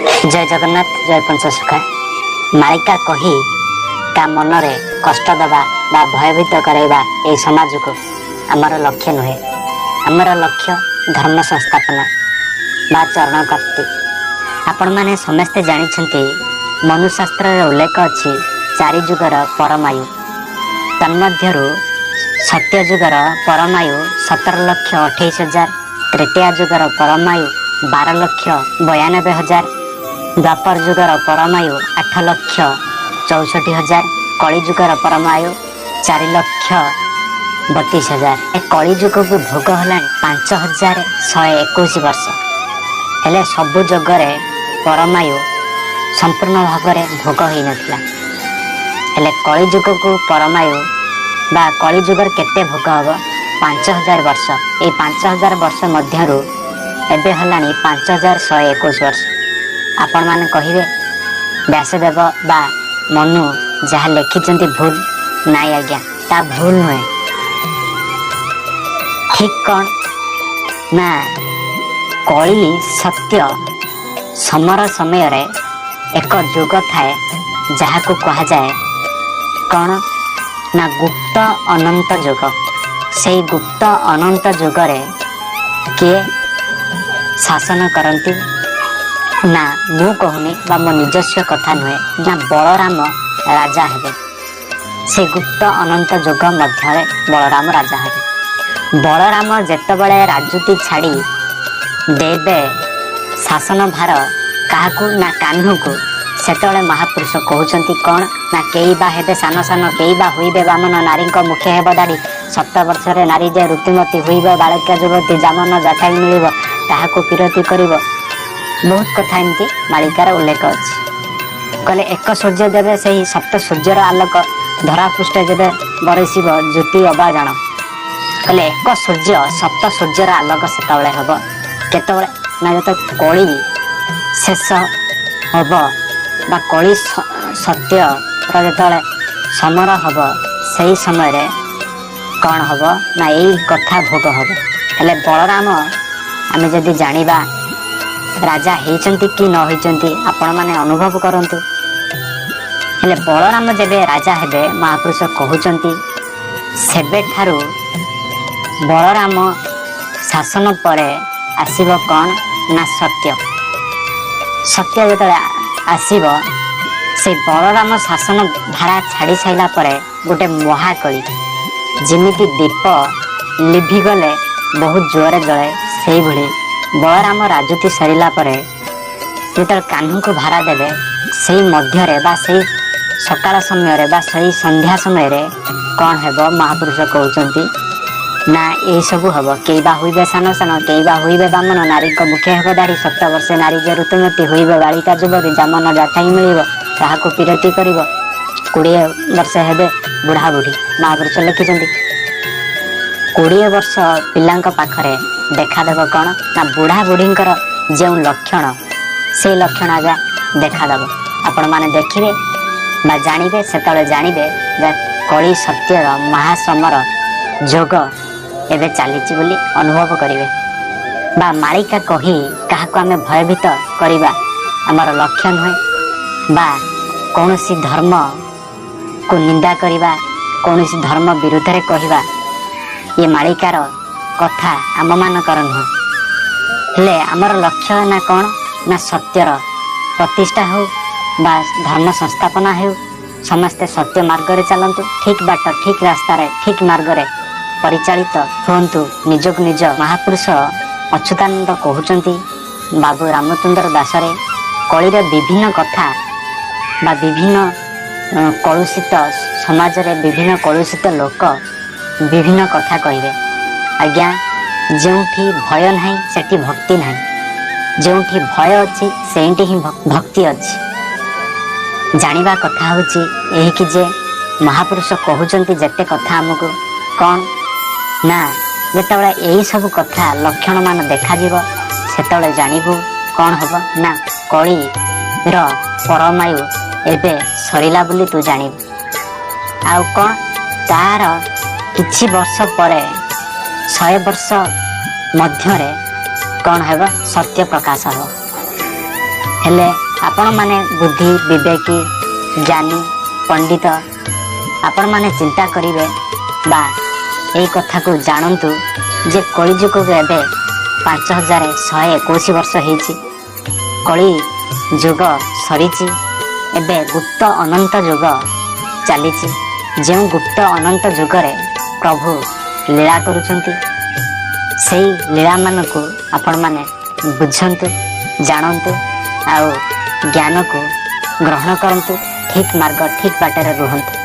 ଜୟ ଜଗନ୍ନାଥ, ଜୟ ପଞ୍ଚସଖା। ମାଳିକା କହି କା ମନରେ କଷ୍ଟ ଦେବା ବା ଭୟଭୀତ କରାଇବା ଏହି ସମାଜକୁ ଆମର ଲକ୍ଷ୍ୟ ନୁହେଁ। ଆମର ଲକ୍ଷ୍ୟ ଧର୍ମ ସଂସ୍ଥାପନା ବା ଚରଣ ପ୍ରାପ୍ତି। ଆପଣମାନେ ସମସ୍ତେ ଜାଣିଛନ୍ତି, ମନୁଶାସ୍ତ୍ରରେ ଉଲ୍ଲେଖ ଅଛି ଚାରି ଯୁଗର ପରମାୟୁ। ତନ୍ମଧ୍ୟରୁ ସତ୍ୟଯୁଗର ପରମାୟୁ 17,28,000, ତ୍ରେତୟା ଯୁଗର ପରମାୟୁ 12,92,000, ଦ୍ୱାପର ଯୁଗର ପରମାୟୁ 8,64,000, କଳିଯୁଗର ପରମାୟୁ 4,32,000। ଏ କଳିଯୁଗକୁ ଭୋଗ ହେଲାଣି 5121 ବର୍ଷ। ହେଲେ ସବୁ ଯୁଗରେ ପରମାୟୁ ସମ୍ପୂର୍ଣ୍ଣ ଭାବରେ ଭୋଗ ହେଇନଥିଲା। ହେଲେ କଳିଯୁଗକୁ ପରମାୟୁ ବା କଳିଯୁଗରେ କେତେ ଭୋଗ ହେବ? 5000 ବର୍ଷ। ଏଇ 5000 ବର୍ଷ ମଧ୍ୟରୁ ଏବେ ହେଲାଣି 5121 ବର୍ଷ। ଆପଣମାନେ କହିବେ, ବ୍ୟାସଦେବ ବା ମନୁ ଯାହା ଲେଖିଛନ୍ତି ଭୁଲ? ନାଇଁ ଆଜ୍ଞା, ତା ଭୁଲ ନୁହେଁ। ଠିକ କ'ଣ ନା, କଳି ସତ୍ୟ ସମର ସମୟରେ ଏକ ଯୁଗ ଥାଏ, ଯାହାକୁ କୁହାଯାଏ କ'ଣ ନା ଗୁପ୍ତ ଅନନ୍ତ ଯୁଗ। ସେଇ ଗୁପ୍ତ ଅନନ୍ତ ଯୁଗରେ କିଏ ଶାସନ କରନ୍ତି? ନା, ମୁଁ କହୁନି ବା ମୋ ନିଜସ୍ୱ କଥା ନୁହେଁ, ନା ବଳରାମ ରାଜା ହେବେ। ସେ ଗୁପ୍ତ ଅନନ୍ତ ଯୁଗ ମଧ୍ୟରେ ବଳରାମ ରାଜା ହେବେ। ବଳରାମ ଯେତେବେଳେ ରାଜୁତି ଛାଡ଼ି ଦେବେ ଶାସନ ଭାର କାହାକୁ? ନା କାହ୍ନୁକୁ। ସେତେବେଳେ ମହାପୁରୁଷ କହୁଛନ୍ତି କ'ଣ ନା, କେହି ବା ହେବେ ସାନ ସାନ, କେହି ବା ହୋଇବେ ବାମନ, ନାରୀଙ୍କ ମୁଖେ ହେବ ଦାଢ଼ି, ସପ୍ତ ବର୍ଷରେ ନାରୀ ଯେ ଋତୁମତୀ ହୋଇବ, ବାଳକା ଯୁବତୀ, ଯାମନ ଯାଠାଇ ମିଳିବ, ତାହାକୁ ପୀରତି କରିବ। ବହୁତ କଥା ଏମିତି ମାଳିକାର ଉଲ୍ଲେଖ ଅଛି। କହିଲେ, ଏକ ସୂର୍ଯ୍ୟ ଦେବେ, ସେହି ସପ୍ତ ସୂର୍ଯ୍ୟର ଆଲୋକ ଧରାପୃଷ୍ଠ ଯେବେ ବରଷିବ ଜ୍ୟୋତି ଅବାଜାଣ। କହିଲେ, ଏକ ସୂର୍ଯ୍ୟ ସପ୍ତ ସୂର୍ଯ୍ୟର ଆଲୋକ ସେତେବେଳେ ହେବ। କେତେବେଳେ? ନା, ଯେତେବେଳେ କଳି ଶେଷ ହବ ବା କଳି ସତ୍ୟର ଯେତେବେଳେ ସମର ହବ, ସେଇ ସମୟରେ କ'ଣ ହବ ନା, ଏଇ କଥା ଭୋଗ ହବ। ହେଲେ ବଳରାମ ଆମେ ଯଦି ଜାଣିବା ରାଜା ହେଇଛନ୍ତି କି ନ ହେଇଛନ୍ତି, ଆପଣମାନେ ଅନୁଭବ କରନ୍ତୁ। ହେଲେ ବଳରାମ ଯେବେ ରାଜା ହେବେ, ମହାପୁରୁଷ କହୁଛନ୍ତି, ସେବେଠାରୁ ବଳରାମ ଶାସନ ପରେ ଆସିବ କ'ଣ ନା ସତ୍ୟ। ସତ୍ୟ ଯେତେବେଳେ ଆସିବ, ସେ ବଳରାମ ଶାସନ ଭାରା ଛାଡ଼ି ସାରିଲା ପରେ ଗୋଟେ ମହାକଳି, ଯେମିତି ଦୀପ ଲିଭିଗଲେ ବହୁତ ଜୋରରେ ଜଳେ, ସେଇଭଳି ବଳରାମ ରାଜୁତି ସରିଲା ପରେ ଯେତେବେଳେ କାହ୍ନୁକୁ ଭାରା ଦେବେ, ସେଇ ମଧ୍ୟରେ ବା ସେଇ ସକାଳ ସମୟରେ ବା ସେଇ ସନ୍ଧ୍ୟା ସମୟରେ କ'ଣ ହେବ? ମହାପୁରୁଷ କହୁଛନ୍ତି ନା, ଏଇସବୁ ହବ। କେହି ବା ହୋଇବେ ସାନ ସାନ, କେହି ବା ହୋଇବେ ବାମନ, ନାରୀଙ୍କ ମୁଖେ ହେବ ଦାଢ଼ି, ସପ୍ତ ବର୍ଷେ ନାରୀ ଯେ ଋତୁମତୀ ହୋଇବ, ବାଳିକା ଯୁବତୀ, ଯାମନ ଯାଠାଇ ମିଳିବ, ତାହାକୁ ପୀରତି କରିବ, 20 ବର୍ଷ ହେବେ ବୁଢ଼ା ବୁଢ଼ୀ। ମହାପୁରୁଷ ଲେଖିଛନ୍ତି, 20 ବର୍ଷ ପିଲାଙ୍କ ପାଖରେ ଦେଖାଦେବ କ'ଣ ନା, ବୁଢ଼ା ବୁଢ଼ୀଙ୍କର ଯେଉଁ ଲକ୍ଷଣ, ସେଇ ଲକ୍ଷଣ ଆଜ୍ଞା ଦେଖାଦେବ। ଆପଣମାନେ ଦେଖିବେ ବା ଜାଣିବେ, ସେତେବେଳେ ଜାଣିବେ ଯେ କଳି ସତ୍ୟର ମହାସମର ଯୋଗ ଏବେ ଚାଲିଛି ବୋଲି ଅନୁଭବ କରିବେ। ବା ମାଳିକା କହି କାହାକୁ ଆମେ ଭୟଭୀତ କରିବା ଆମର ଲକ୍ଷ୍ୟ ନୁହେଁ, ବା କୌଣସି ଧର୍ମକୁ ନିନ୍ଦା କରିବା, କୌଣସି ଧର୍ମ ବିରୁଦ୍ଧରେ କହିବା ଇଏ ମାଳିକାର କଥା ଆମମାନଙ୍କର ନୁହେଁ। ହେଲେ ଆମର ଲକ୍ଷ୍ୟ ନା କ'ଣ ନା, ସତ୍ୟର ପ୍ରତିଷ୍ଠା ହେଉ ବା ଧର୍ମ ସଂସ୍ଥାପନା ହେଉ, ସମସ୍ତେ ସତ୍ୟ ମାର୍ଗରେ ଚାଲନ୍ତୁ, ଠିକ ବାଟ, ଠିକ ରାସ୍ତାରେ, ଠିକ ମାର୍ଗରେ ପରିଚାଳିତ ହୁଅନ୍ତୁ ନିଜକୁ ନିଜ। ମହାପୁରୁଷ ଅଚ୍ୟୁତାନନ୍ଦ କହୁଛନ୍ତି ବାବୁ ରାମଚନ୍ଦ୍ର ଦାସରେ, କଳିର ବିଭିନ୍ନ କଥା ବା ବିଭିନ୍ନ କଳୁଷିତ ସମାଜରେ ବିଭିନ୍ନ କଳୁଷିତ ଲୋକ ବିଭିନ୍ନ କଥା କହିବେ। ଆଜ୍ଞା, ଯେଉଁଠି ଭୟ ନାହିଁ ସେଠି ଭକ୍ତି ନାହିଁ। ଯେଉଁଠି ଭୟ ଅଛି ସେଇଠି ହିଁ ଭକ୍ତି ଅଛି। ଜାଣିବା କଥା ହେଉଛି ଏହିକି ଯେ ମହାପୁରୁଷ କହୁଛନ୍ତି ଯେତେ କଥା ଆମକୁ କ'ଣ ନା, ଯେତେବେଳେ ଏଇ ସବୁ କଥା ଲକ୍ଷଣ ମାନ ଦେଖାଯିବ, ସେତେବେଳେ ଜାଣିବୁ କ'ଣ ହବ ନା, କଳିର ପରମାୟୁ ଏବେ ସରିଲା ବୋଲି ତୁ ଜାଣିବୁ। ଆଉ କ'ଣ, ତାର କିଛି ବର୍ଷ ପରେ, 100 ବର୍ଷ ମଧ୍ୟରେ କ'ଣ ହେବ? ସତ୍ୟ ପ୍ରକାଶ ହେବ। ହେଲେ ଆପଣମାନେ ବୁଦ୍ଧି, ବିବେକୀ, ଜ୍ଞାନୀ, ପଣ୍ଡିତ, ଆପଣମାନେ ଚିନ୍ତା କରିବେ ବା ଏଇ କଥାକୁ ଜାଣନ୍ତୁ ଯେ କଳିଯୁଗକୁ ଏବେ 5121 ବର୍ଷ ହେଇଛି। କଳି ଯୁଗ ସରିଛି, ଏବେ ଗୁପ୍ତ ଅନନ୍ତ ଯୁଗ ଚାଲିଛି, ଯେଉଁ ଗୁପ୍ତ ଅନନ୍ତ ଯୁଗରେ ପ୍ରଭୁ ଲୀଳା କରୁଛନ୍ତି। ସେଇ ଲୀଳାମାନଙ୍କୁ ଆପଣମାନେ ବୁଝନ୍ତୁ, ଜାଣନ୍ତୁ ଆଉ ଜ୍ଞାନକୁ ଗ୍ରହଣ କରନ୍ତୁ। ଠିକ୍ ମାର୍ଗ, ଠିକ୍ ବାଟରେ ରୁହନ୍ତୁ।